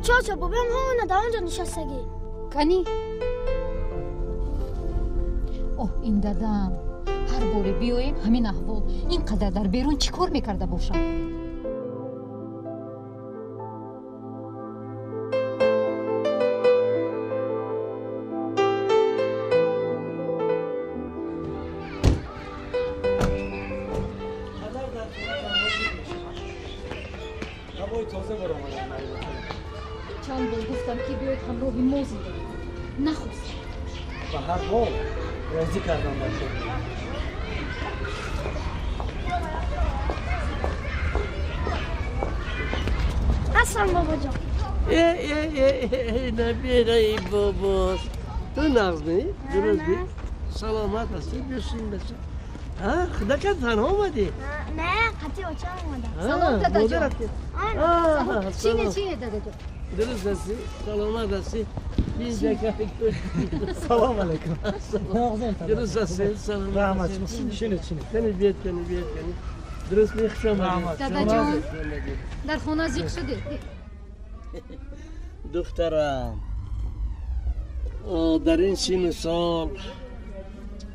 Оча, бобоям ҳамона дар он ҷо нишастагӣ. Кани? Оҳ, ин дадам. Ҳар боре биёем ҳамин аҳвол. Ин қадар дар берун чӣ кор мекарда бошам? Чанд бор гуфтам ки биёед ҳамроҳи мо зиндагӣ кунед. Нахост. Ба ҳар ҳол розӣ кардам бача. Ҳастам бобоҷон. Э, набираи бобос. Ту нағз мӣ? Дуруст мӣ? Саломат ҳастӣ? Бишин бача. Худакат танҳо омадӣ? Не, қатъи очам омадам. Салом дадаҷон. Чине, чине дадаҷон. Дуруст ҳастӣ? Саломат ҳастӣ? Салом алейкум. Дуруст ҳастӣ? Саломат. Раҳмат. Шинед, шинед. Кани биёд, кани биёд, кани. Дуруст ми? Хуш омадед. Дадаҷон, дар хона зиқ шудед. Духтарам, дар ин сину сол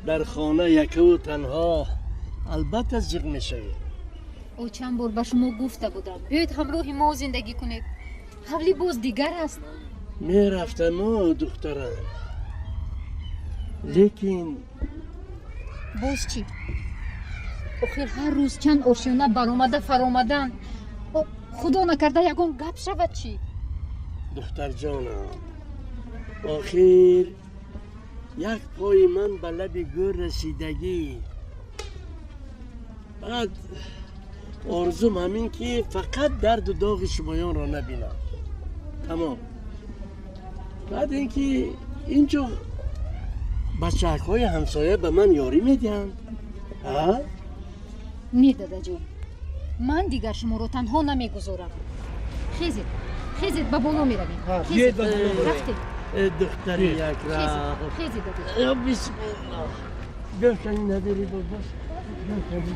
дар хона якаву танҳо албатта зиқ мешавед. О, чанд бор ба шумо гуфта будам, биёед ҳамроҳи мо зиндагӣ кунед. Ҳавлӣ боз дигар аст. Мерафтаму, духтарам, лекин боз чӣ? Охир ҳар рӯз чанд ошёна баромада фаромадан. Худо накарда ягон гап шавад чӣ? Духтарҷонам, охир як пои ман ба лаби гӯр расидагӣ. Баъд орзум ҳамин ки фақат дарду доғи шумоёнро набинам. Тамом. Баъд ин ки ин ҷо бачаҳакҳои ҳамсоя ба ман ёрӣ медиҳанд. Не, дадаҷон, ман дигар шуморо танҳо намегузорам. Хезед, хезед, ба боло меравем. Рафтем. Духтари якрам. Хезед, дадаҷон. Бисмиллоҳ. Биё кани, набери бобос. Биё кани.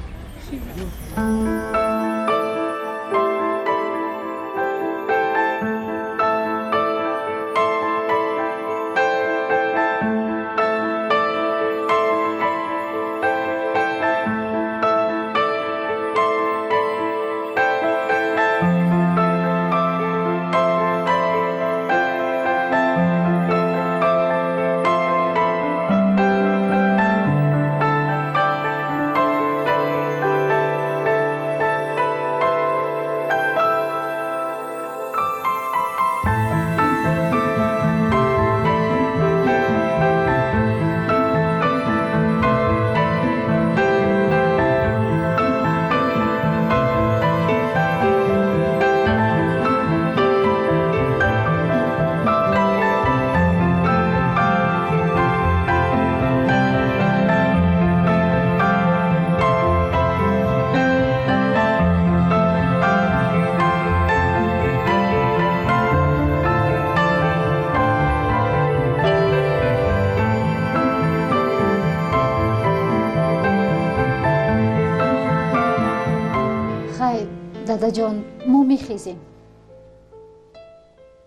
Дадаҷон, мо мехезем.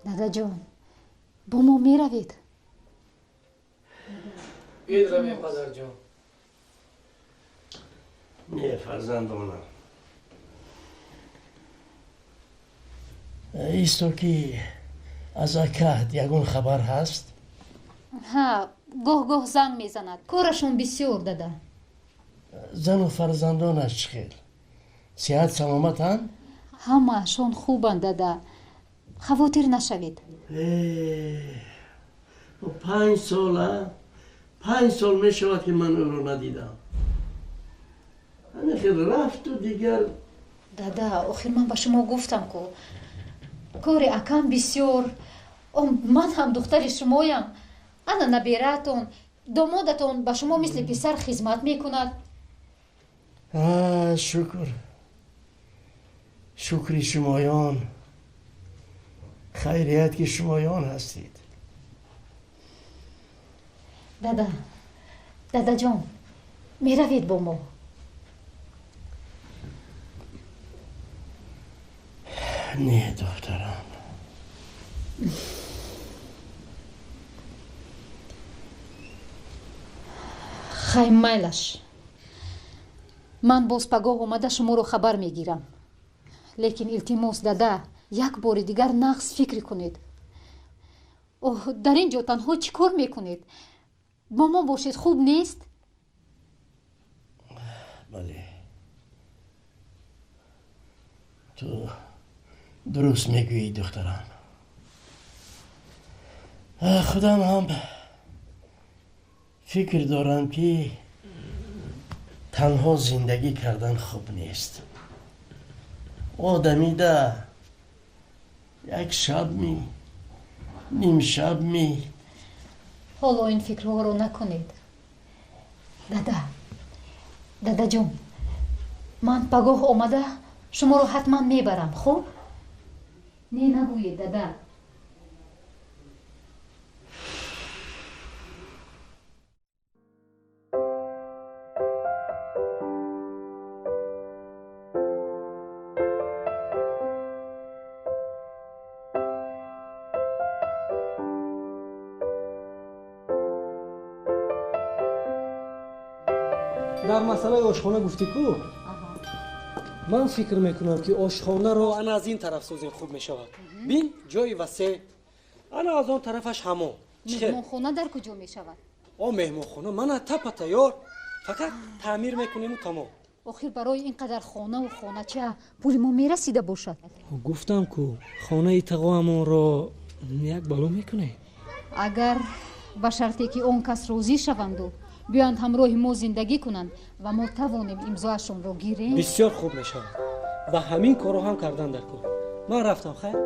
Дадаҷон, бо мо меравед? Биёед равем, падарҷон. Не, фарзандонам, исто ки аз акаҳд ягон хабар ҳаст? Ҳа, гоҳ-гоҳ занг мезанад. Корашон бисёр, дада. Зану фарзандонаш чӣ хел? Сиҳат саломатанд? Ҳамаашон хубанд, дада, хавотир нашавед. 5 сола, 5 сол мешавад ки ман ӯро надидам. Ҳамин хел рафту дигар. Дада, охир ман ба шумо гуфтам ку, кори акам бисёр. Ман ҳам духтари шумоям. Ана набераатон, домодатон ба шумо мисли писар хизмат мекунад. Шукр, шукри шумоён. Хайрият ки шумоён ҳастед. Дада, дадаҷон, меравед бо мо? Не, духтарам. Хай, майлаш. Ман боз пагоҳ омада шуморо хабар мегирам. Лекин илтимос, дада, як бори дигар нағз фикр кунед. Оҳ, дар ин ҷо танҳо чӣ кор мекунед? Бо мо бошед, хуб нест? Бале, ту дуруст мегӯӣ, духтарам. Худам ҳам фикр дорам, ки танҳо зиндагӣ кардан хуб нест. Одамида як шаб ми, ним шаб ми. Ҳоло ин фикрҳоро накунед, дада. Дадаҷон, ман пагоҳ омада шуморо ҳатман мебарам, хуб? Не нагӯед, дада. Дар масъалаи ошхона гуфтӣ ку, ман фикр мекунам, ки ошхонаро ана аз ин тараф созем, хуб мешавад. Бин, ҷои васеъ, ана аз он тарафаш ҳамон. Меҳмонхона дар куҷо мешавад? О, меҳмонхона мана тапа тайёр, фақат таъмир мекунему тамом. Охир барои ин қадар хонаву хонача пули мо мерасида бошад? Гуфтам ку, хонаи тағоамонро як бало мекунем. Агар ба шарте ки он кас розӣ шаванду биёянд ҳамроҳи мо зиндагӣ кунанд ва мо тавонем имзоашонро гирем. Бисёр хуб мешавад ва ҳамин корро ҳам кардан дар кор. Ман рафтам, хайр.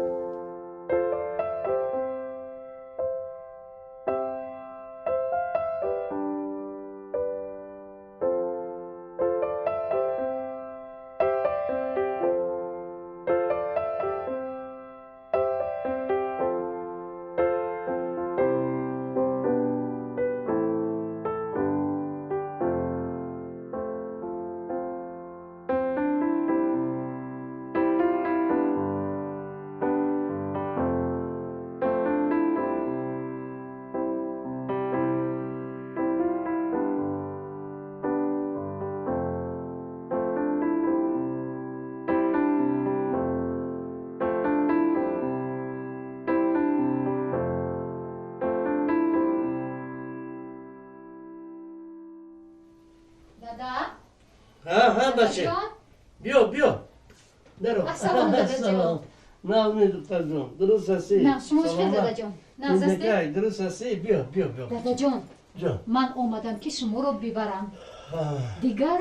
Баче, биё, биё, даро. Ассалом, дадаҷон. Нағз, духтарҷон, дуруст ҳастӣ? Нағз, шумо чӣ хел, дадаҷон? Нағз ҳастед? Дуруст ҳастӣ? Биё, биё, биё. Дадаҷон, ман омадам, ки шуморо бибарам. Дигар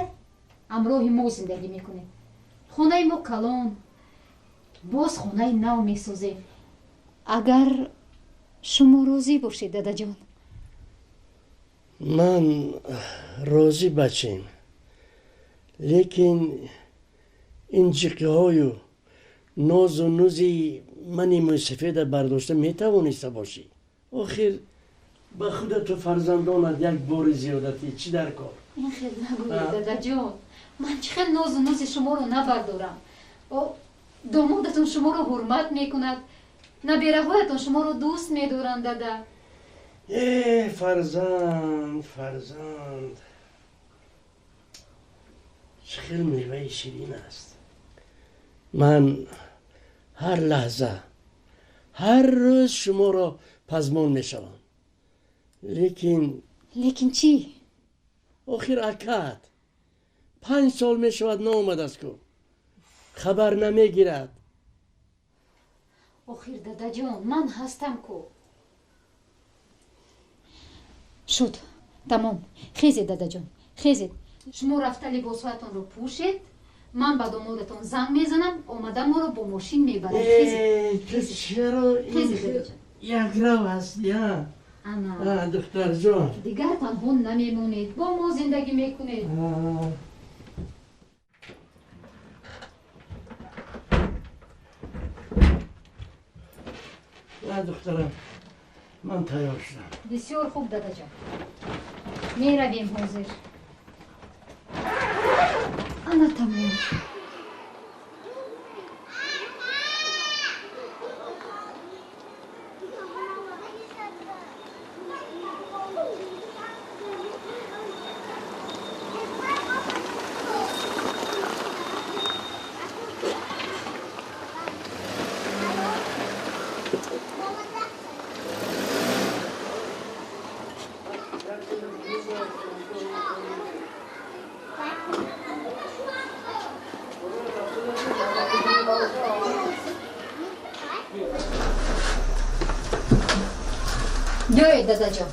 ҳамроҳи мо зиндагӣ мекунед. Хонаи мо калон, боз хонаи нав месозем. Агар шумо розӣ бошед, дадаҷон. Ман розӣ, бачем, лекин ин ҷиқиҳою нозу нузи мани мӯйсафеда бардошта метавониста бошӣ? Охир ба худату фарзандонат як бори зиёдатӣ чӣ дар кор? Ин хел нагӯед, дадаҷон. Ман чӣ хел нозу нузи шуморо набардорам? Домодатон шуморо ҳурмат мекунад, набераҳоятон шуморо дӯст медоранд, дада. Э, фарзанд, фарзанд чӣ хел меваи ширин аст. Ман ҳар лаҳза, ҳар рӯз шуморо пазмон мешавам, лекин. Лекин чӣ? Охир акат 5 сол мешавад наомадааст ку, хабар намегирад. Охир, дадаҷон, ман ҳастам ку. Шуд, тамом. Хезед, дадаҷон, хезед. Шумо рафта либосҳоятонро пӯшед, ман ба домодатон занг мезанам, омада моро бо мошин мебарад. Ту чаро якрав ҳастӣ, духтарҷон? Дигар танҳо намемонед, бо мо зиндагӣ мекунед. Духтарам, ман тайёр шудам. Бисёр хуб, дадаҷон, меравем ҳозир. Ана тамом. Биёед, дадаҷон.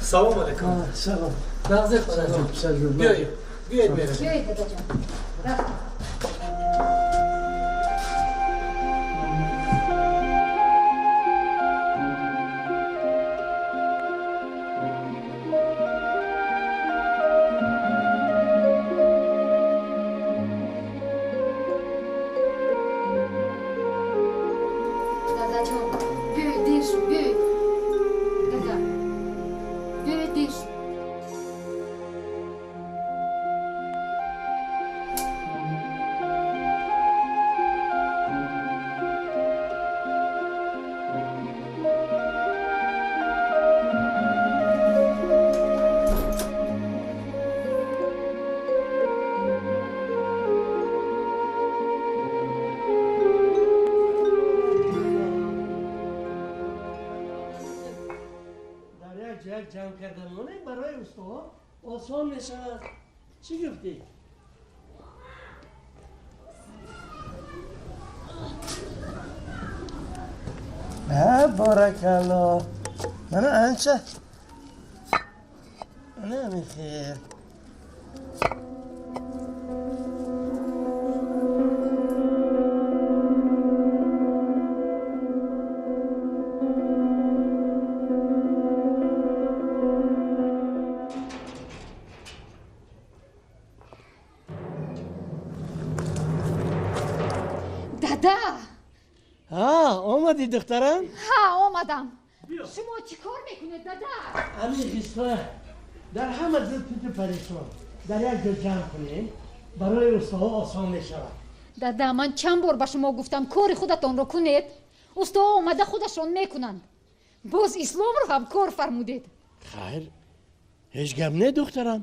Салом алейкум. Салом. Нағзед, падарҷон. Биёед, биёед, меравем. Биёед, дадаҷон. Рафтем. Дадаҷон, биёед, дер шуд, биёед. Дада, биёед, дер шуд. Дар як ҷой ҷамъ карда монем, барои устоҳо осон мешавад. Чӣ гуфтӣ? Баракалло, мана анча, ана ҳамин хел. Дада! Ҳа, омадӣ, духтарам? Ҳа, омадам. Шумо чӣ кор мекунед, дада? Ҳамин қисса дар ҳама ҷо титу парешон, дар як ҷо ҷамъ кунем, барои устоҳо осон мешавад. Дада, ман чанд бор ба шумо гуфтам, кори худатонро кунед, устоҳо омада худашон мекунанд. Боз Исломро ҳам кор фармудед. Хайр, ҳеҷ гап не, духтарам,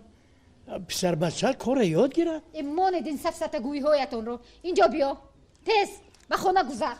писарбача корро ёд гирад. Э, монед ин сафсатагӯиҳоятонро. Инҷо биё, тез ба хона гузар.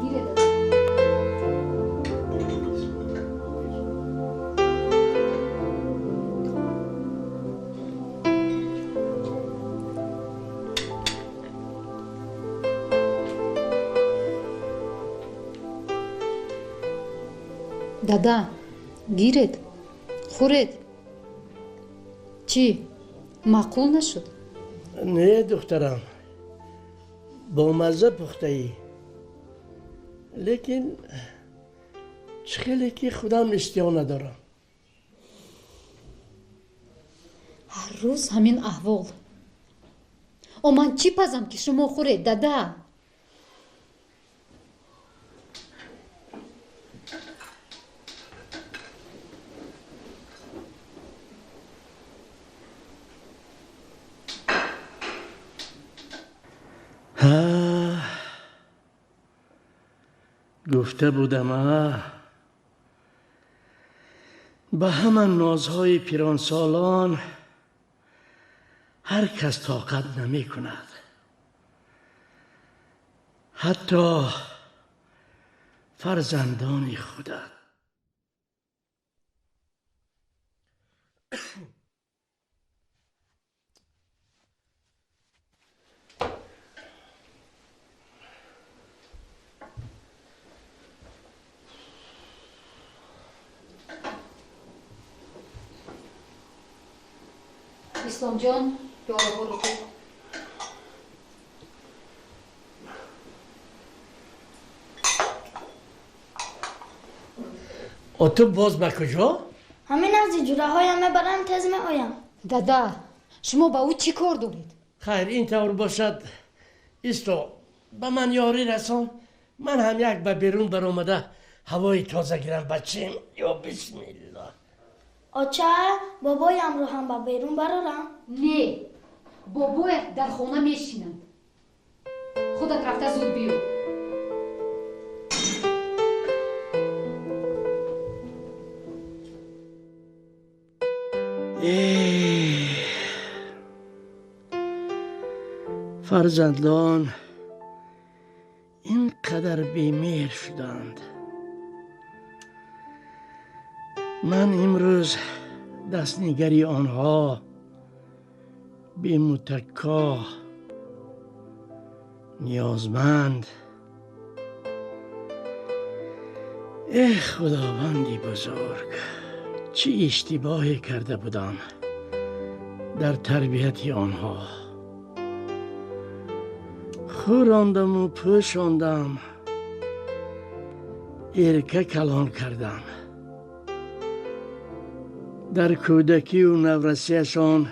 Гире, дада. Дада, гиред, хӯред. Чӣ, маъқул нашуд? Не, духтарам, бомазза пухтаӣ, лекин чӣ хеле ки худам иштиҳо надорам. Ҳар рӯз ҳамин аҳвол. О, ман чӣ пазам, ки шумо хӯред, дада? Ҳа, гуфта будам, а Ба ҳама нозҳои пиронсолон ҳар кас тоқат намекунад. Ҳатто фарзандони худат. Исломҷон, пиёлаҳоро хӯр. Ту боз ба куҷо? Ҳамин назди ҷураҳоям мебарам, тез меоям. Дада, шумо ба ӯ чӣ кор доред? Хайр, ин тавр бошад. Исто, ба ман ёрӣ расон. Ман ҳам як ба берун баромада ҳавои тоза гирам, бачим. Ё бисмилло. Оча, бобоямро ҳам ба берун барорам? Не, бобоят дар хона мешинанд. Худат рафта зуд биё. Фарзандон ин қадар бемеҳр шуданд. Ман имрӯз дастнигари онҳо бемутакко, ниёзманд. Э худованди бузург, чӣ иштибоҳе карда будам дар тарбияти онҳо. Хӯрондаму пӯшондам, эрка калон кардам. Дар кӯдакию наврасиашон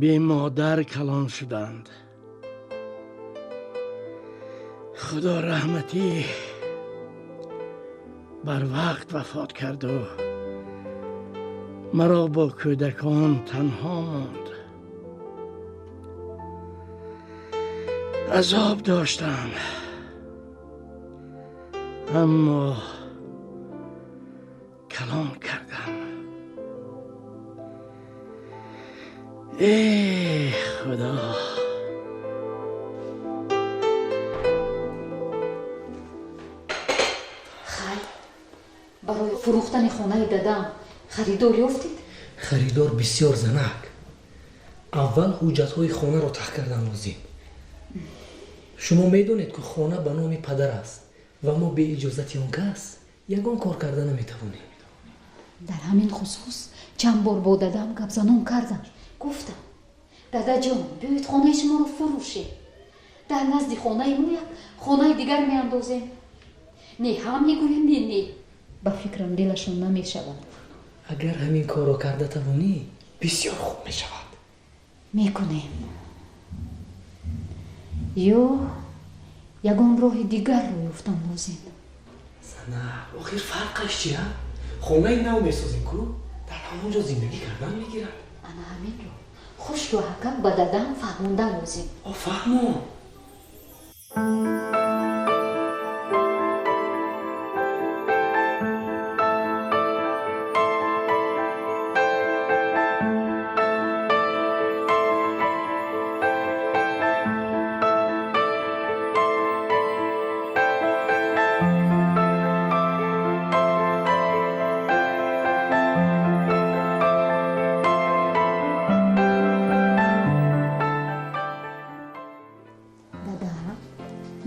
бемодар калон шуданд. Худо раҳматӣ барвақт вафот карду маро бо кӯдакон танҳо монд. Азоб доштам, аммо калон кардам. Э худо! Хай, барои фурӯхтани хонаи дадам харидор ёфтед? Харидор бисёр занак. Аввал ҳуҷҷатҳои хонаро таҳ кардан лозим. Шумо медонед, ки хона ба номи падар аст ва мо бе иҷозати он кас ягон кор карда наметавонем. Дар ҳамин хусус чанд бор бо дадам гапзанон кардам. Гуфтам: дадаҷон, биёед хонаи шуморо фурӯшем. Дар назди хонаи мо як хонаи дигар меандозем. Не ҳам мегӯям, не не. Ба фикрам дилашон намешавад. Агар ҳамин корро карда тавонӣ, бисёр хуб мешавад. Мекунем. Ё ягон роҳи дигарро ёфтан лозим. Зана, охир фарқаш чи, а? Хонаи нав месозем ку, дар ҳамон ҷо зиндагӣ кардан мегирад. Ана ҳаминро хушку ҳакам ба дадам фаҳмондан лозим. О, фаҳмо.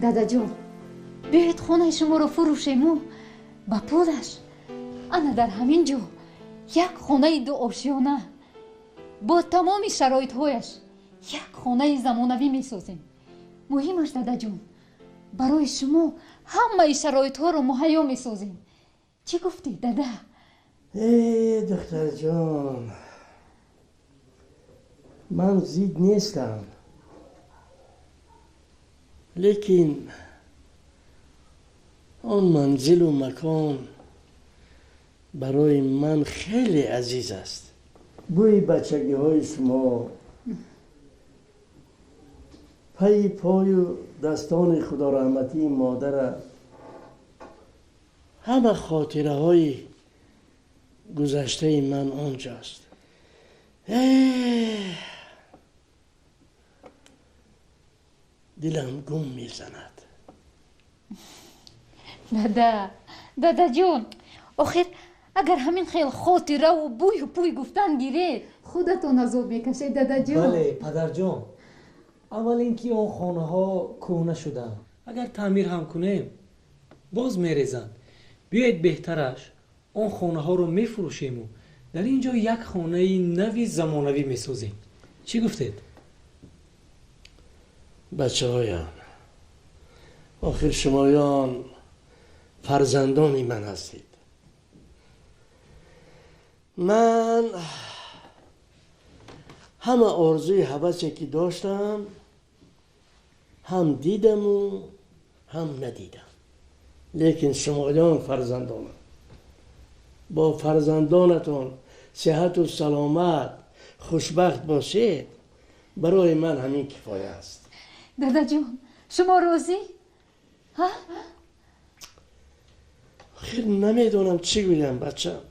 Дадаҷон, биёед хонаи шуморо фурӯшему ба пулаш ана дар ҳамин ҷо як хонаи дуошиёна бо тамоми шароитҳояш як хонаи замонавӣ месозем. Муҳимаш, дадаҷон, барои шумо ҳамаи шароитҳоро муҳайё месозем. Чӣ гуфтӣ, дада? Э, духтарҷон, ман зид нестам, лекин он манзилу макон барои ман хеле азиз аст. Бӯи бачагиҳои шумо, пайи пою дастони худораҳматии модара, ҳама хотираҳои Гузаштаи ман онҷост. Дилам гум мезанад. Дада, дадаҷон, охир агар ҳамин хел хотираву бӯю пӯй гуфтан гиред, худатон азоб мекашед, дадаҷон. Бале, падарҷон, аввал ин ки он хонаҳо кӯҳна шудаанд. Агар таъмир ҳам кунем, боз мерезанд. Биёед беҳтараш он хонаҳоро мефурӯшему дар ин ҷо як хонаи нави замонавӣ месозем. Чӣ гуфтед? Бачаҳоям, охир шумоён фарзандони ман ҳастед. Ман ҳама орзуи ҳавасе ки доштам ҳам дидаму ҳам надидам. Лекин шумоён фарзандонам. Бо фарзандонатон сиҳату саломат, хушбахт бошед, барои ман ҳамин кифоя аст. Дадаҷон, шумо розӣ? Охир намедонам чӣ гӯям, бачам.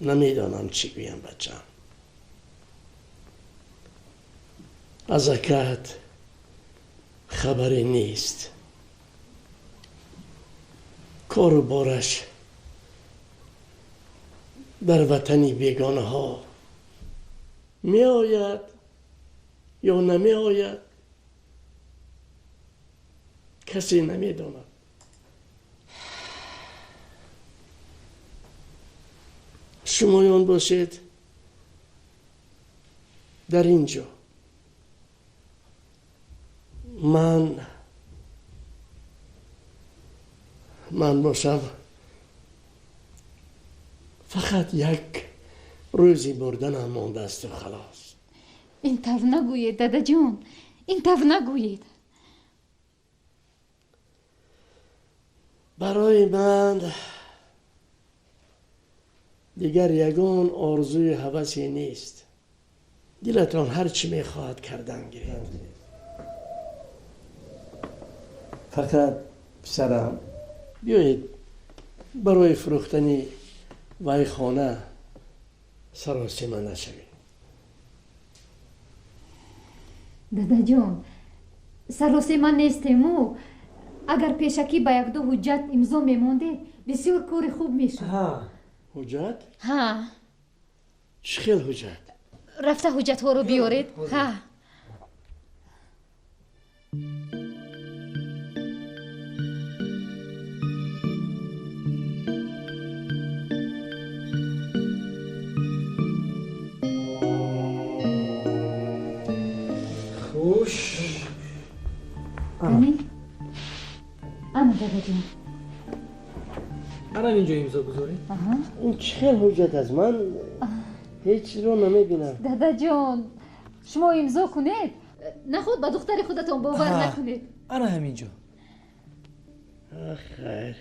Намедонам чӣ гӯям, бачам. Аз акат хабаре нест. Кору бораш дар ватани бегонаҳо меояд ё намеояд, касе намедонад. Шумоён бошед дар ин ҷо. Ман бошам фақат як рӯзи мурданам мондаасту халос. Ин тавр нагӯед, дадаҷон, ин тавр нагӯед. Барои ман дигар ягон орзуи ҳавасе нест. Дилатон ҳар чӣ мехоҳад кардан гиред. Фақат писарам, биёед барои фурӯхтани вай хона саросима нашавед. Дадаҷон, саросима нестему. Агар пешакӣ ба якду ҳуҷҷат имзо мемондед, бисёр кори хуб мешуд. Ҳуҷҷат? Ҳа. Чӣ хел ҳуҷҷат? Рафта ҳуҷҷатҳоро биёред. Ҳа. Хуш. Ани? Ана, дадаҷон. Ана инҷо имзо гузоред. Ин чӣ хел ҳуҷҷат аст? Ман ҳеҷ чизро намебинам. Дадаҷон, шумо имзо кунед, наход ба духтари худатон бовар накунед. Ана ҳамин ҷо. Хайр.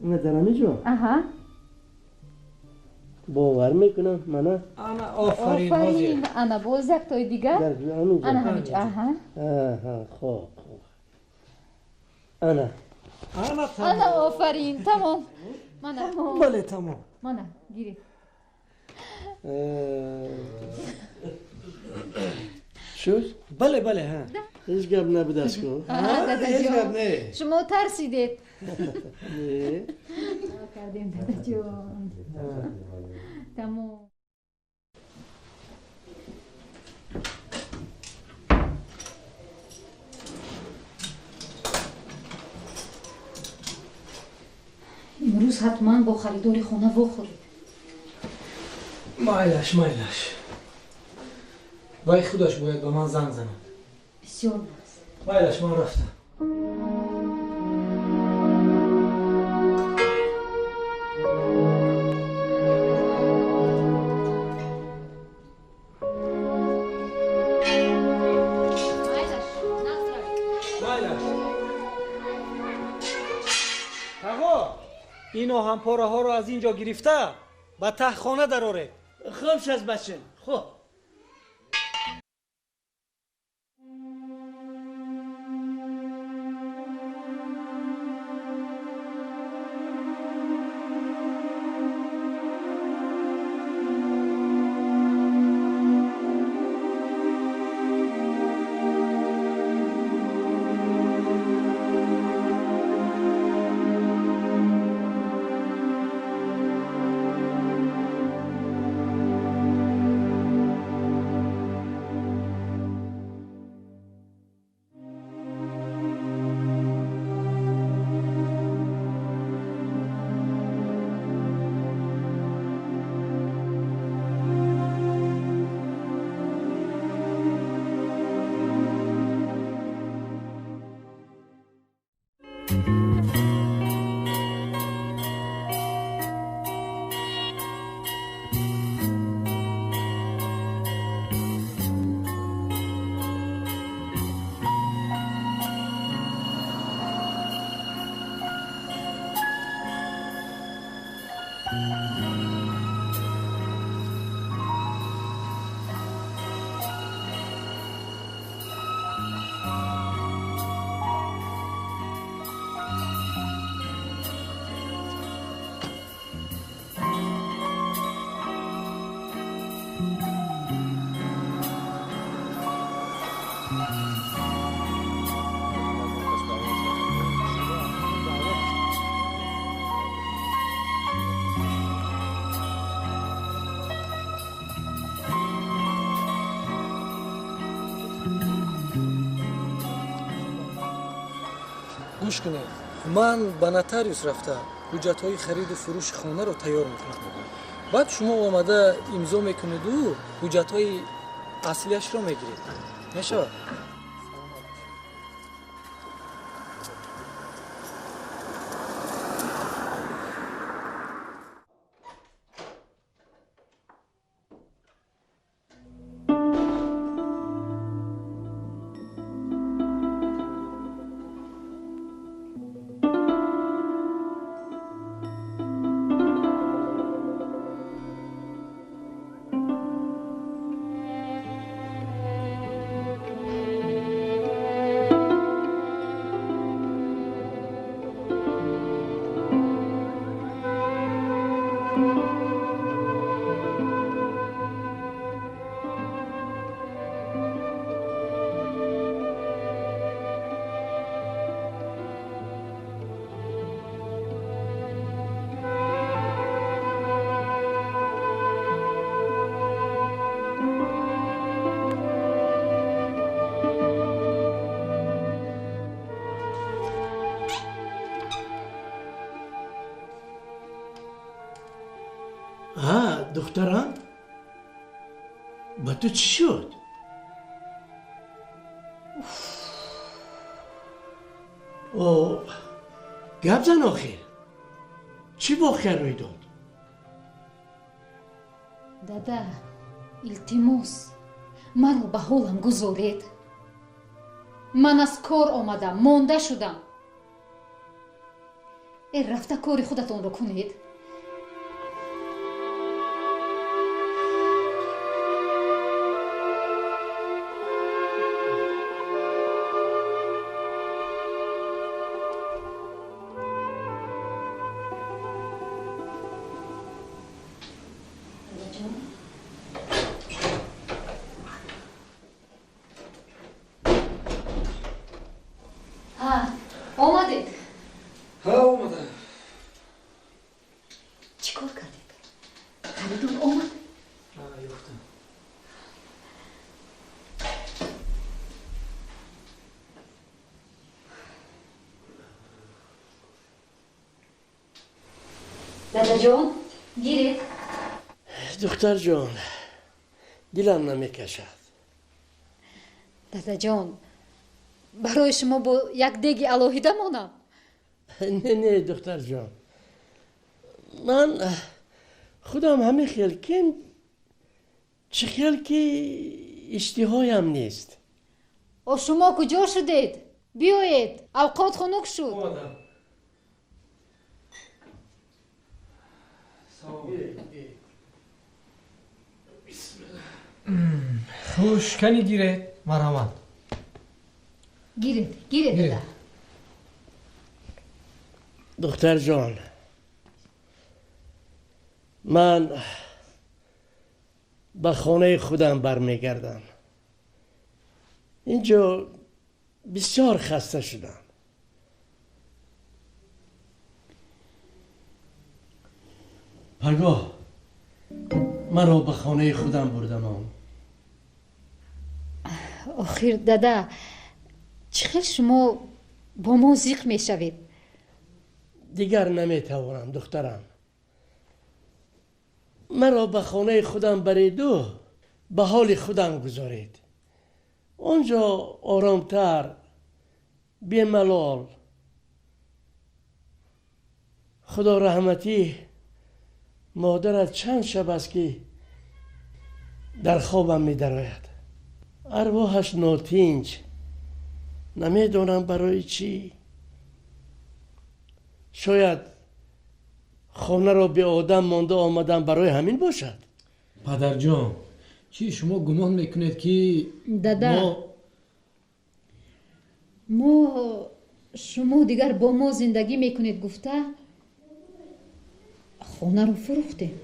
Ана дар ҳамин ҷо? Аҳа. Бовар мекунам, мана. Ана, офарин, офарин. Ана боз яктои дигар. Ана ҳамин ҷо. Аҳа. Аҳа, хоб, хоб. Ана. Ана тамом. Ана, офарин, тамом. Мана. Бале, тамом. Мана, гиред. Шуд? Бале, бале, ҳа. Ҳеҷ гап набудааст ку? Ҳеҷ гап не. Шумо тарсидед. Не. Кардем, дадаҷон. Тамом. Имрӯз ҳатман бо харидори хона вохӯред. Майлаш, майлаш. Вай худаш бояд ба ман занг занад. Бисёр нағз. Майлаш, ман рафтам. Майлаш. Тағо, ин оҳанпораҳоро аз ин ҷо гирифта ба таҳхона дароред. Хуб шаз, бача, хуб. Гӯш кунед, ман ба нотариус рафта ҳуҷҷатҳои хариду фурӯши хонаро тайёр мекунам. Баъд шумо омада имзо мекунеду ҳуҷҷатҳои аслиашро мегиред. Мешавад? Духтарам, ба ту чӣ шуд? О, гап зан охир. Чӣ воқеа рӯй дод? Дада, илтимос, маро ба ҳолам гузоред. Ман аз кор омадам, монда шудам. Э, рафта кори худатонро кунед. Омадед? Ҳа, омадам. Чӣ кор кардед? Харидор омад? Ёфтам. Дадаҷон, гиред. Духтарҷон, дилам намекашад. Дадаҷон, барои шумо бо як деги алоҳида монам? Не, не, духтарҷон, ман худам ҳамин хел кем, чӣ хел ки иштиҳоям нест. О, шумо куҷо шудед? Биёед, авқот хунук шуд. Омадам. Хуш, кани гиред, марҳамат. Гиред, гиред, дада. Духтарҷон, ман ба хонаи худам бармегардам. Инҷо бисёр хаста шудам. Пагоҳ маро ба хонаи худам бурдамон. Охир, дада, чӣ хел шумо бо мо зиқ мешавед? Дигар наметавонам, духтарам. Маро ба хонаи худам бареду ба ҳоли худам гузоред. Он ҷо оромтар, бемалол. Худо раҳматӣ, модарат чанд шаб аст ки дар хобам медарояд. Арвоҳаш нотинҷ, намедонам барои чӣ. Шояд хонаро беодам монда омадам барои ҳамин бошад. Падарҷон, чӣ шумо гумон мекунед ки дада, мо шумо дигар бо мо зиндагӣ мекунед гуфта хонаро фурӯхтем.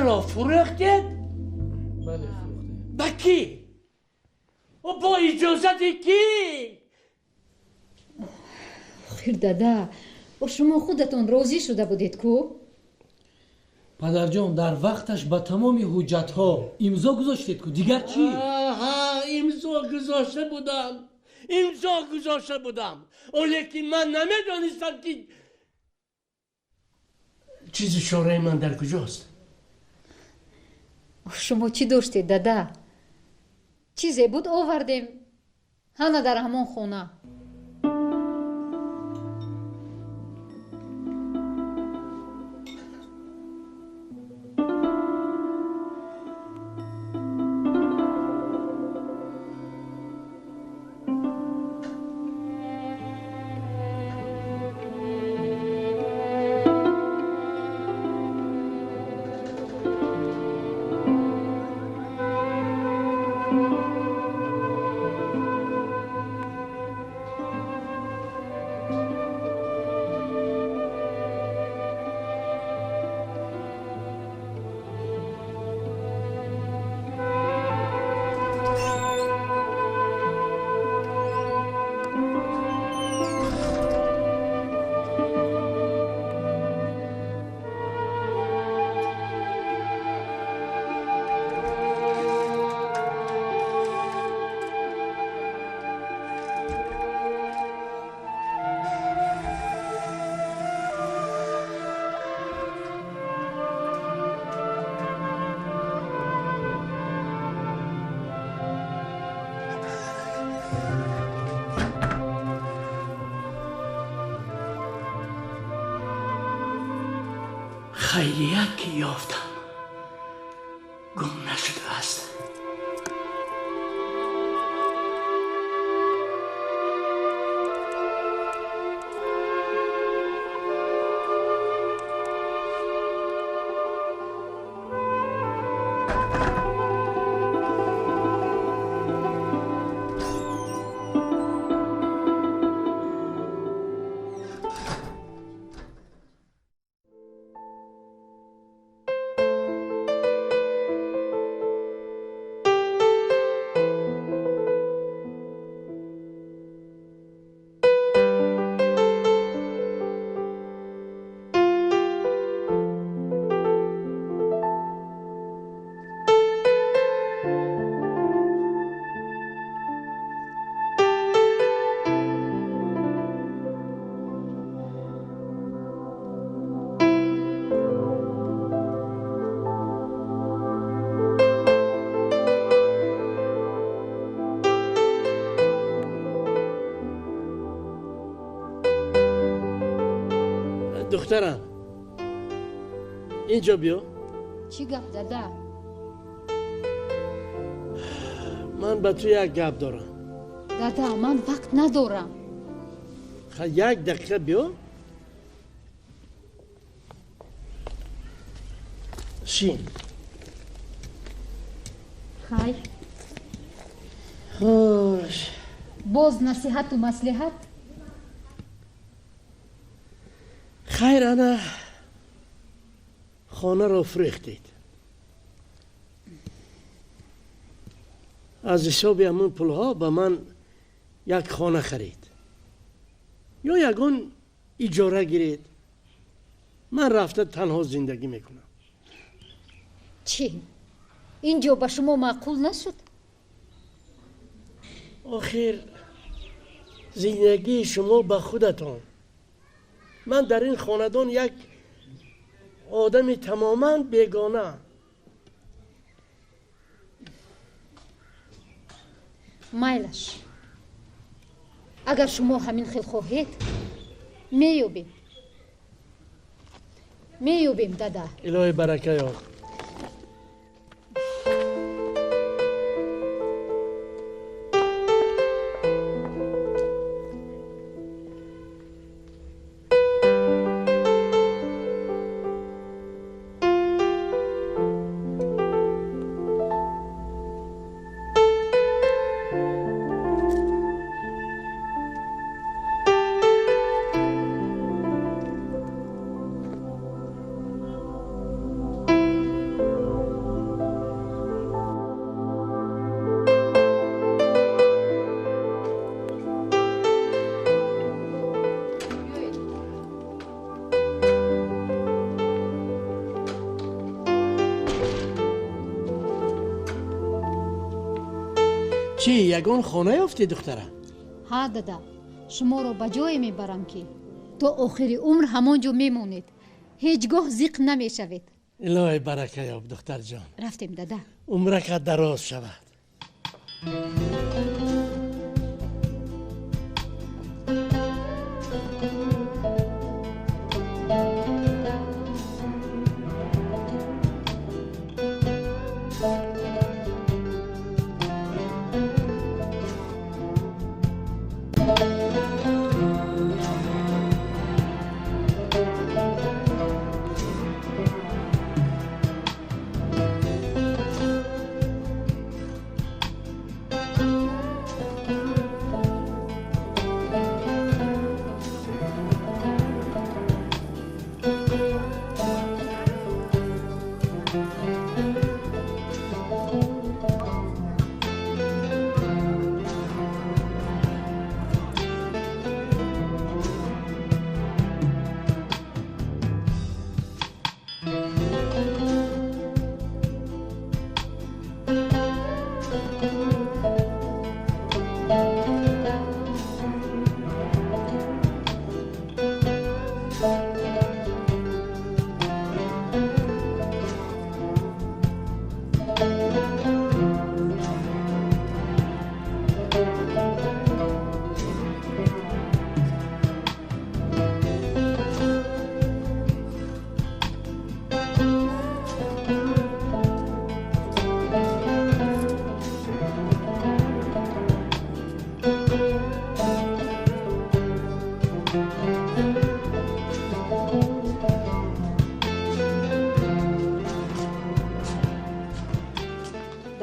Хонаро фурӯхтед? Бале, фурӯхтем. Ба кӣ? Бо иҷозати кӣ? Охир дада, шумо худатон розӣ шуда будед ку? Падарҷон, дар вақташ ба тамоми ҳуҷҷатҳо имзо гузоштед ку, дигар чӣ? Аҳа, имзо гузошта будам. Имзо гузошта будам. Олекин ман намедонистам ки чизи чораи ман дар куҷост. Шумо чӣ доштед, дада? Чизе буд овардем. Ҳана дар ҳамон хона. Хайрият ки ёфтам гум нашудааст. Духтарам, инҷо биё. Чӣ гап, дада? Ман ба ту як гап дорам. Дада, ман вақт надорам. Як дақиқа биё. Шин. Хай. Хуш. Боз насиҳату маслиҳат? Хайр, ана хонаро фурӯхтед. Аз ҳисоби ҳамон пулҳо ба ман як хона харид ё ягон иҷора гиред. Ман рафта танҳо зиндагӣ мекунам. Чӣ? Инҷо ба шумо маъқул нашуд? Охир зиндагии шумо ба худатон. Ман дар ин хонадон як одами тамоман бегона. Майлаш, агар шумо ҳамин хел хоҳед, меёбем. Меёбем, дада. Илоҳи барака ёб. Чӣ, ягон хона ёфтӣ, духтарам? Ҳа, дада, шуморо ба ҷое мебарам, ки то охири умр ҳамон ҷо мемонед, ҳеҷ гоҳ зиқ намешавед. Илоҳи барака ёб, духтарҷон. Рафтем, дада. Умракат дароз шавад.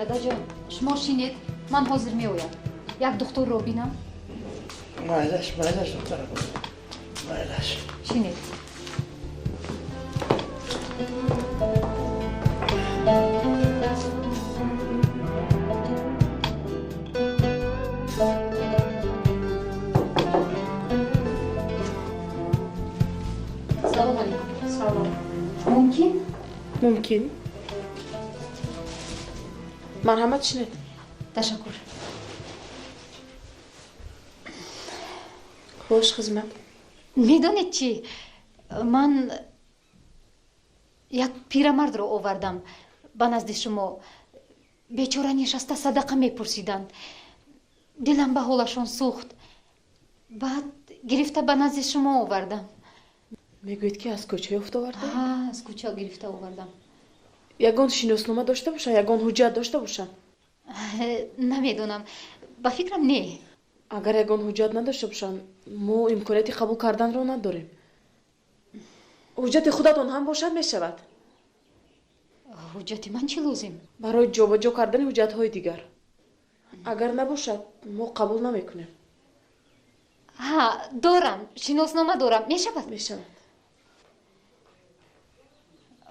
Дадаҷон, шумо шинед, ман ҳозир меоям, як духтурро бинам. Майлаш, майлаш, духтарам, майлаш. Шинед. Салом алейкум. Салом. Мумкин? Мумкин. Марҳамат, шинед. Ташаккур. Хуш, хизмат. Медонед чӣ, ман як пирамардро овардам ба назди шумо. Бечора нишаста садақа мепурсиданд. Дилам ба ҳолашон сӯхт, баъд гирифта ба назди шумо овардам. Мегӯед, ки аз кӯча ёфта овардед? Ҳа, аз кӯча гирифта овардам. Ягон шиноснома дошта бошанд, ягон ҳуҷҷат дошта бошанд? Намедонам, ба фикрам, не. Агар ягон ҳуҷҷат надошта бошанд, мо имконияти қабул карданро надорем. Ҳуҷҷати худатон ҳам бошад, мешавад. Ҳуҷҷати ман чӣ лозим? Барои ҷобаҷо кардани ҳуҷҷатҳои дигар. Агар набошад, мо қабул намекунем. Ҳа, дорам, шиноснома дорам, мешавад? Мешавад.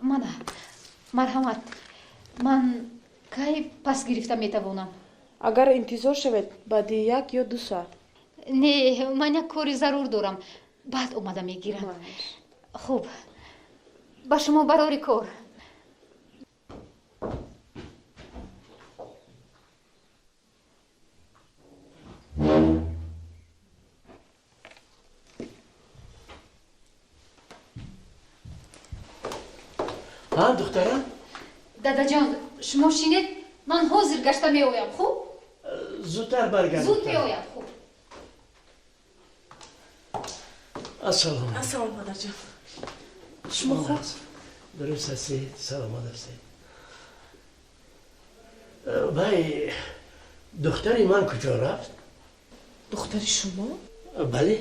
Мана, марҳамат. Ман кай пас гирифта метавонам? Агар интизор шавед, баъди 1 ё 2 соат. Не, ман як кори зарур дорам, баъд омада мегирам. Хуб, ба шумо барори кор. Ҳа, духтарам. Дадаҷон, шумо шинед, ман ҳозир гашта меоям, хуб? Зудтар баргард. Зуд меоям, хуб. Ассалом. Ассалом, падарҷон, шумо хуб? Дуруст ҳастед, саломат ҳастед. Вай, духтари ман куҷо рафт? Духтари шумо? Бале.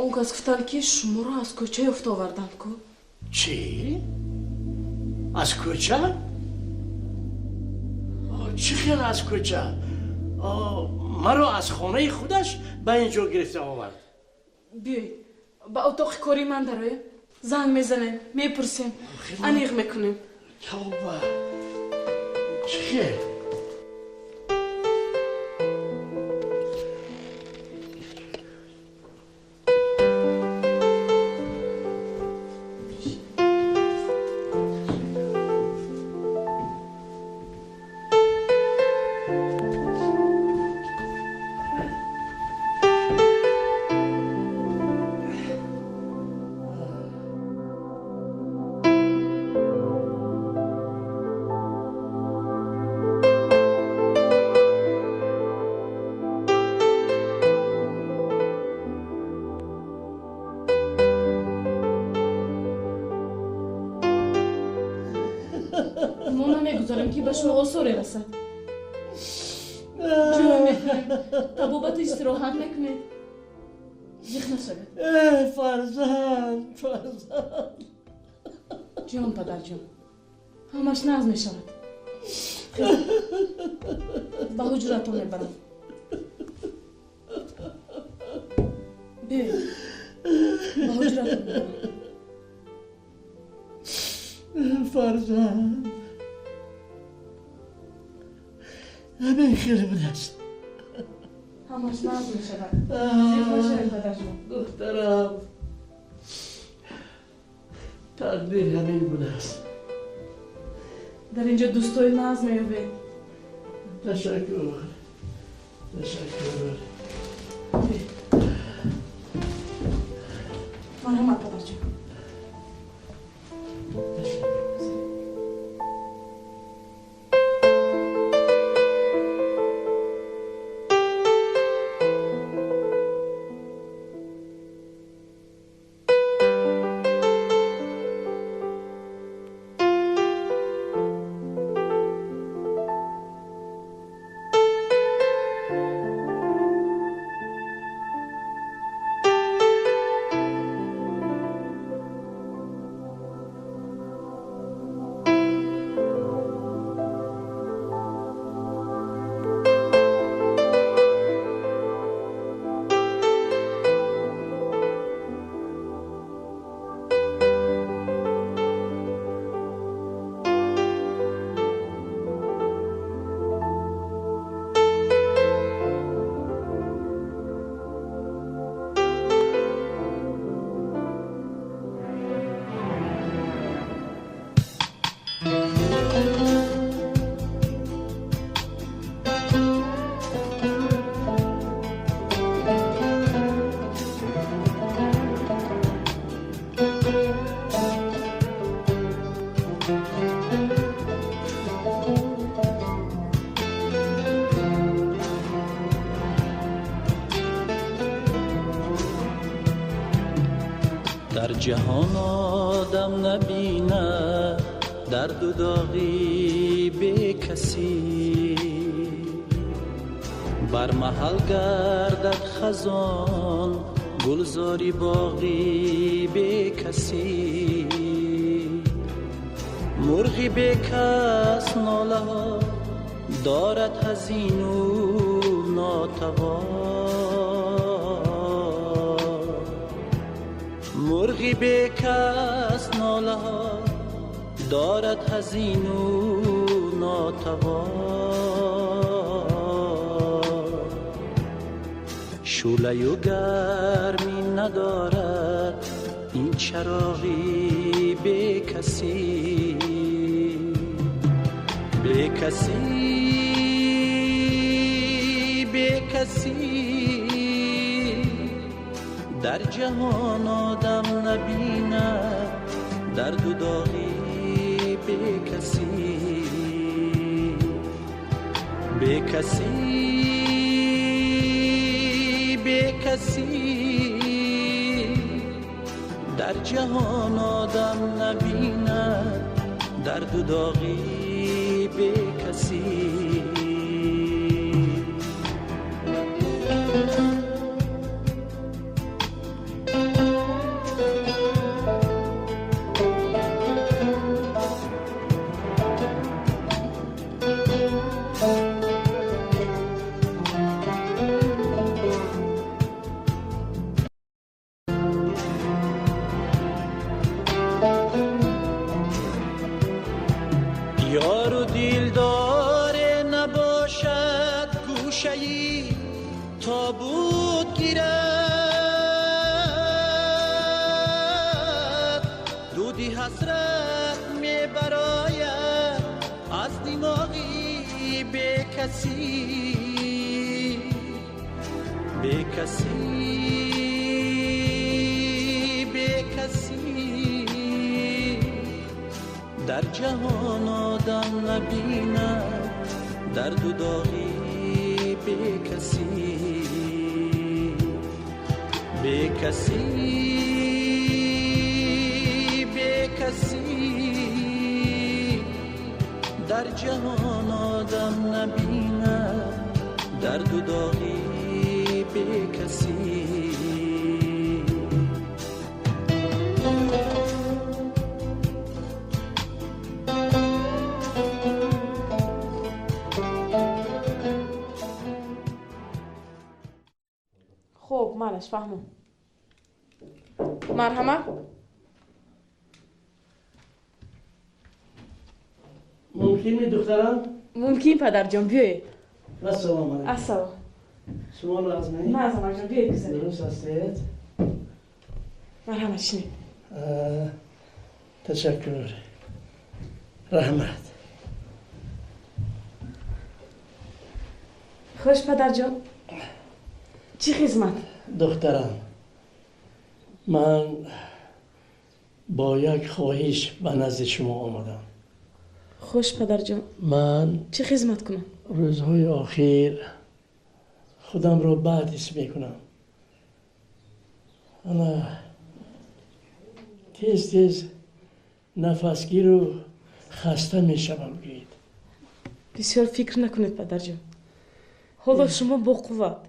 Он кас гуфтанд, ки шуморо аз кӯча ёфта оварданд ку. Чӣ, аз кӯча? Чӣ хел аз кӯча? Маро аз хонаи худаш ба ин ҷо гирифта овард. Биёед, ба отоқи кори ман дароем, занг мезанем, мепурсем, аниқ мекунем. Тавба, чӣ хел? Мо намегузорем, ки ба шумо осоре расад. Ҷой мекунем, табобату истироҳат мекунед. Зиқ нашавед. Фарзанд, фарзанд. Ҷон, падарҷон, ҳамаш нағз мешавад. Ба ҳуҷратон мебарам. Биёед, ба ҳуҷратон мебарам. Фарзанд, ҳамин хел будааст. Ҳамаш нағз мешавад. Зиқ нашавед, падарҷон. Духтарам, тақдир ҳамин будааст. Дар инҷо дӯстои нағз меёбед. Ташаккур, ташаккур. Марҳамат, падарҷон. Дар ҷаҳон одам набинад дарду доғи бекасӣ, бар маҳал гардад хазон гулзори боғи бекасӣ. Мурғи бекас нолаҳо дорад ҳазину нотавон. Мурғи бекас нолаҳо дорад ҳазину нотавон. Шӯълаю гармӣ надорад ин чароғи бекасӣ. Бекасӣ, бекасӣ, дар ҷаҳон одам набинад дарду доғи бекасӣ. Бекасӣ, бекасӣ, дар ҷаҳон одам набинад дарду доғи бекасӣ. Ёру дилдоре набошад гӯшаи тобут гирад, дуди ҳасрат мебарояд аз димоғи бекасӣ. Бекасӣ, бекасӣ, дар ҷаҳон одам набинад дарду доғи бекасӣ. Бекасӣ, бекасӣ, дар ҷаҳон одам набинад дарду доғи бекасӣ. Хуб, малаш фаҳмам. Марҳамат. Мумкин ми духтарам? Мумкин падарҷон, биёед. Ассалому алайкум. Ассалом. Шумо лозимед? Ман азамакҷон, биёед гузаред. Дуруст ҳастед? Марҳамат, шинед. Ташаккур. Раҳмат. Хуш падарҷон. Чӣ хизмат? Духтарам, ман бо як хоҳиш ба назди шумо омадам. Хуш падарҷон. Ман чӣ хизмат кунам? Рӯзҳои охир худамро бад ҳис мекунам. Ана тез тез нафасгиру хаста мешавам. Гӯед. Бисёр фикр накунед падарҷон. Ҳоло шумо бо қувват.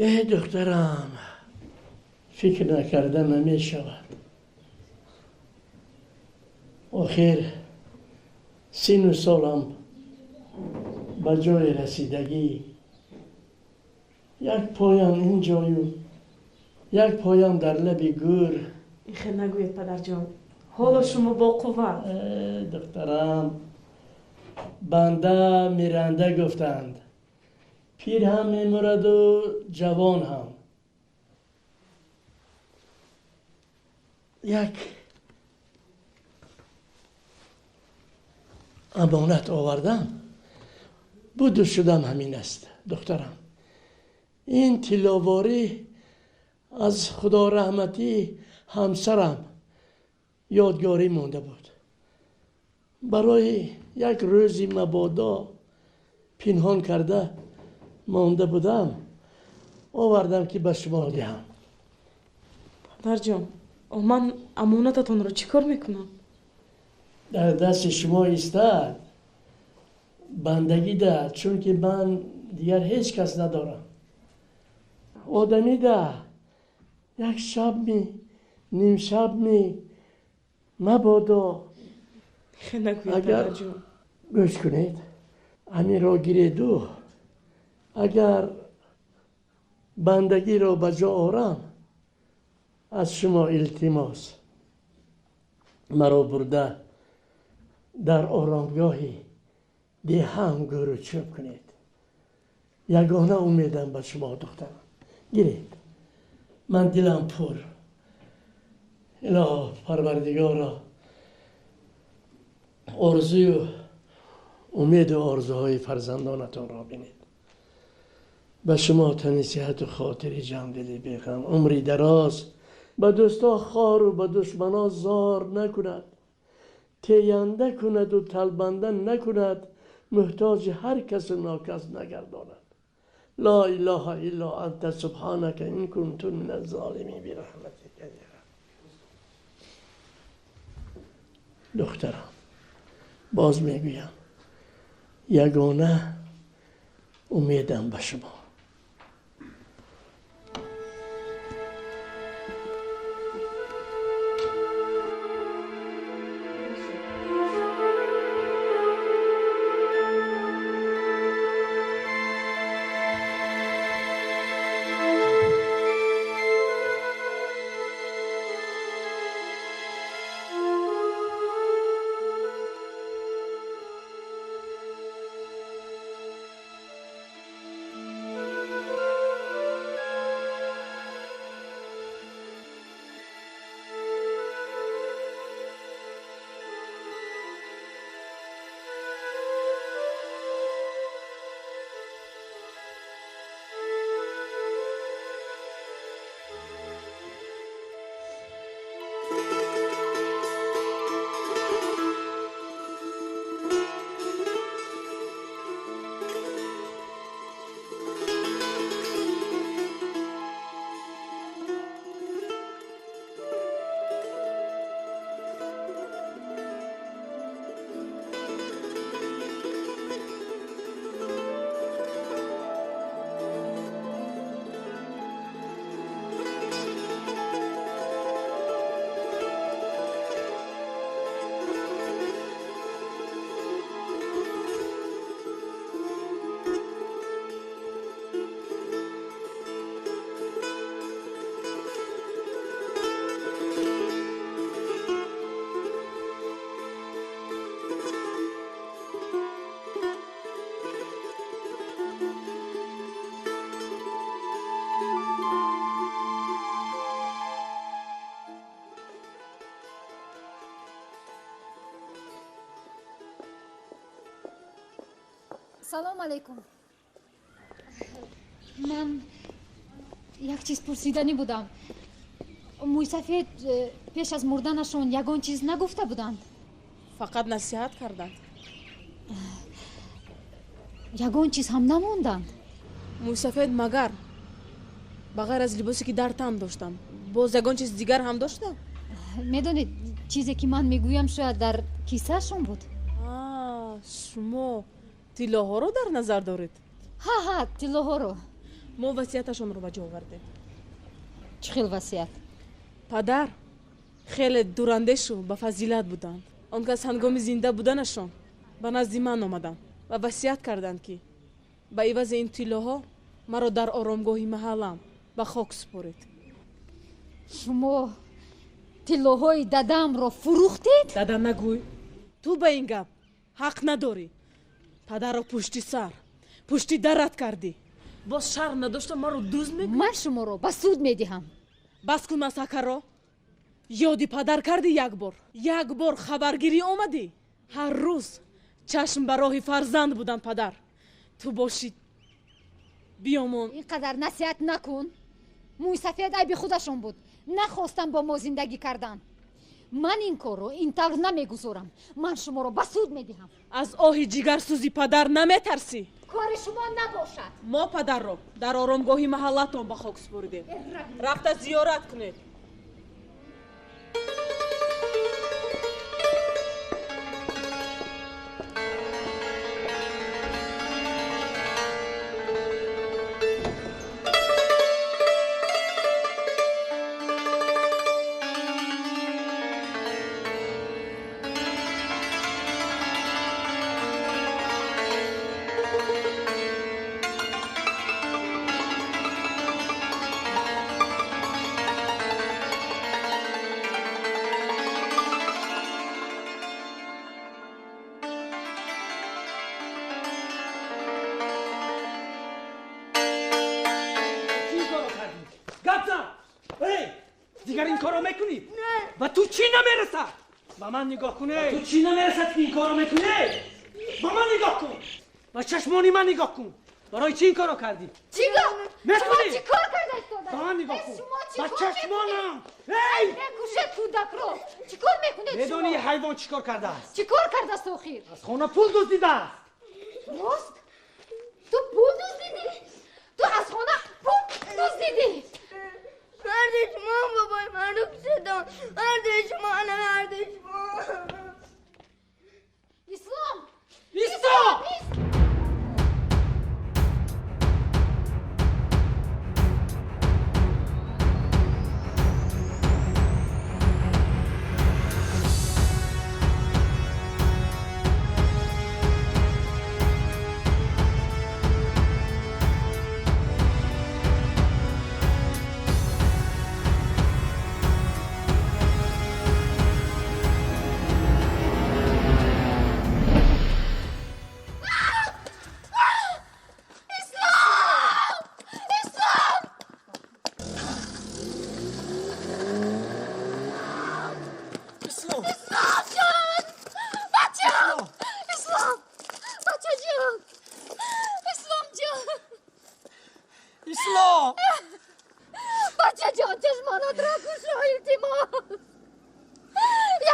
Э духтарам, фикр накарда намешавад. Охир сину солам ба ҷои расидагӣ. Як поям ин ҷою як поям дар лаби гӯр. Ихел нагӯед падарҷон, ҳоло шумо бо қувват. Э духтарам, банда миранда гуфтанд. Пир ҳам мемураду ҷавон ҳам. Як амонат овардам, буду шудам ҳамин аст духтарам. Ин тилловорӣ аз худораҳматӣ ҳамсарам ёдгорӣ монда буд. Барои як рӯзи мабодо пинҳон карда монда будам, овардам ки ба шумо диҳам. Падарҷон, ман амонататонро чӣ кор мекунам? Дар дасти шумо истад бандагӣ да, чунки ман дигар ҳеҷ кас надорам. Одамӣ да як шаб ми, ним шаб ми, мабодо. Агар гӯш кунед, ҳаминро гиреду агар бандагиро ба ҷо орам, аз шумо илтимос, маро бурда дар оромгоҳи деҳам гӯру чӯб кунед. Ягона умедам ба шумо духтарам. Гиред, ман дилам пур. Илоҳо Парвардигоро, орзую умеду орзуҳои фарзандонатонро бинед. Ба шумо тани сиҳату хотири ҷамъдили беғам, умри дароз, ба дӯсто хору ба душмано зор накунад, теянда кунаду талбанда накунад, муҳтоҷи ҳар касу нокас нагардонад. Ла илаҳа илла анта субҳанака ин кунту миназ золимин бирахматика я раб. Духтарам, боз мегӯям, ягона умедам ба шумо. Салом алейкум. Ман як чиз пурсиданӣ будам. Мӯйсафед пеш аз мурданашон ягон чиз нагуфта буданд? Фақат насиҳат карданд. Ягон чиз ҳам намонданд? Мӯйсафед магар ба ғайр аз либосе ки дар тан доштам, боз ягон чиз дигар ҳам доштам? Медонед, чизе ки ман мегӯям шояд дар кисаашон буд. Шумо тиллоҳоро дар назар доред? Ҳа, ҳа, тиллоҳоро. Мо васияташонро ба ҷо овардем. Чӣ хел васият? Падар хеле дурандешу ба фазилат буданд. Он кас ҳангоми зинда буданашон ба назди ман омаданд ва васият карданд, ки ба ивази ин тиллоҳо маро дар оромгоҳи маҳаллам ба хок супоред. Шумо тиллоҳои дадамро фурӯхтед? Дада нагӯй, ту ба ин гап ҳақ надорӣ. Падарро пушти сар, пушти дарат кардӣ. Боз шарм надошта маро дузд мекунӣ? Ман шуморо ба суд медиҳам. Бас кун масакаро. Ёди падар кардӣ як бор. Як бор хабаргирӣ омадӣ. Ҳар рӯз чашм ба роҳи фарзанд будам падар. Ту бошӣ биёмон. Ин қадар насиҳат накун. Мӯйсафед айби худашон буд. Нахостам бо мо зиндагӣ кардан. Ман ин корро ин тавр намегузорам. Ман шуморо ба суд медиҳам. Аз оҳи ҷигарсӯзи падар наметарсӣ? Кори шумо набошад. Мо падарро дар оромгоҳи маҳаллатон ба хок супоридем. Рафта зиёрат кунед. Ба ман нигоҳ кун. Ту чӣ намерасад ки ин корро мекунӣ? Ба ман нигоҳ кун. Ба чашмони ман нигоҳ кун. Барои чӣ ин корро кардӣ? Чӣ гап? Шумо чӣ кор карда истодаед? Ба ман нигоҳ кун. Шумо чӣ Ба кор чашмонам. Эй! Мекушед кӯдакро. Чӣ кор мекунед шумо? Медонӣ ҳайвон чӣ кор кардааст? Чӣ кор кардааст охир? Аз хона пул дуздидааст. Рост? Ту пул дуздидӣ? Ту аз хона пул дуздидӣ? Ҳарду шумо бобои маро кушедон. Ҳарду шумо, ҳарду шумо. Ислом! Ислом!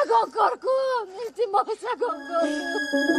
Ягон кор кун, илтимос, ягон кор кун.